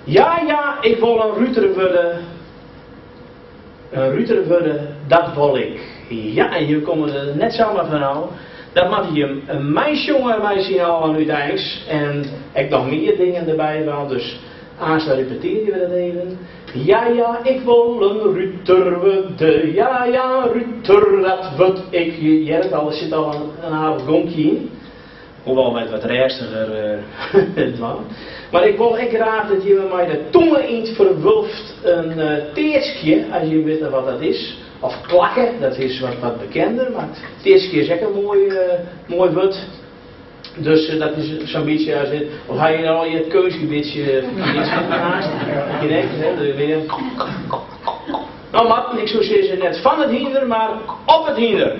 Ja, ja, ik wol in ruter wurde. In ruter wurde, dat wol ik. Ja, en je komme der net samar fanôf. Dat moatte je meisjonge mei syn allen úteins. En ek noch mear dingen derby dwaan, dus aanst repetearje we dat even. Ja, ja, ik wol in ruter wurde. Ja, ja, in ruter, dat wurd ik. Je hearre it al, der sit al in aardich gonkje yn. Hoewol wy it wat rêstiger dwaan. Mar ik wol ek graach dat jimme mei de tonge yn 't ferwulft in teatskje, as jimme witte wat dat is, of klakke, dat is wat bekender, mar teatskje is ek in moai wurd. Dus dat is sa'n bytsje as dit. Of ha je al je keunstgebitsje ferkeard haast? Dat kin ek, hè? Dus weer. No Marten, ik soe sizze net fan it hynder, mar op it hynder.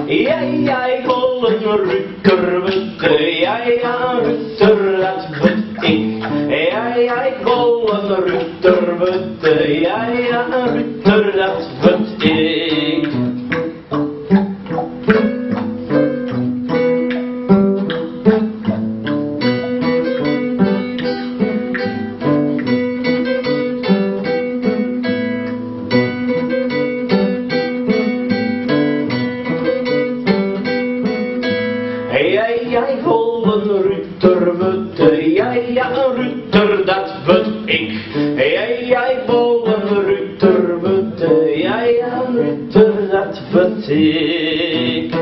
Ja, ja, ik wol in ruter wurde, ja, ja, in ruter, dat wurd ik. Ja, ja, ik wol in ruter wurde, ja, ja, in ruter, dat wurd ik. Ja, ja, ik wol in ruter wurde, ja, ja, in ruter, dat wurd ik. Ja, ja, ik wol in ruter wurde, ja, ja, in ruter, dat wurd ik.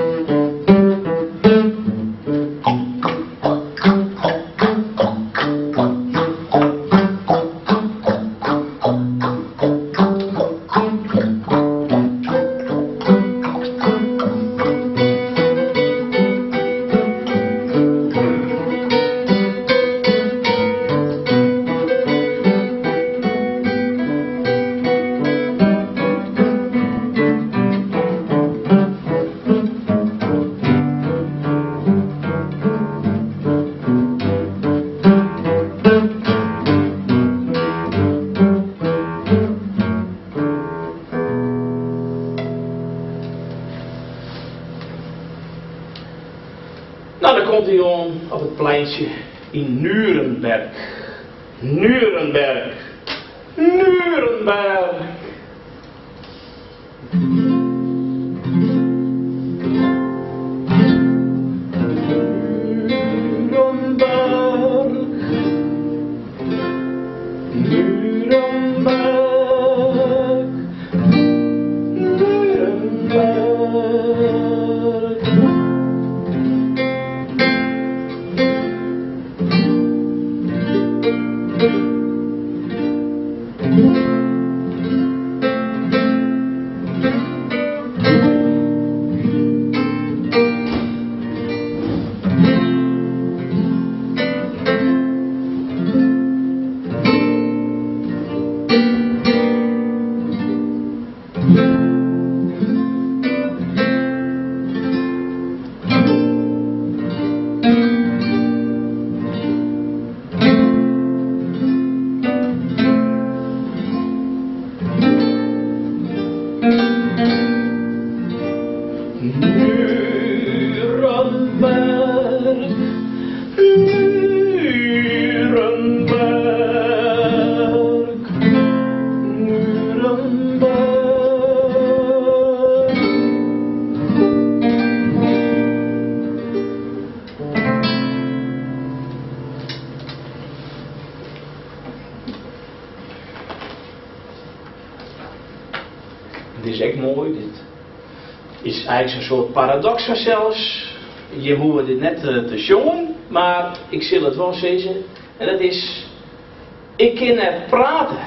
No, dan komt hy oan op it pleintsje yn Nuremberg. Nuremberg. Nuremberg! Nuremberg. Nuremberg. Nuremberg. Nuremberg, Nuremberg, Nuremberg. Dit is ek moai, dit is eigentlik sa'n soart paradoks fansels. Je hoege dit net te sjongen, mar ik sil it wol sizze. En dat is, ik kin net prate.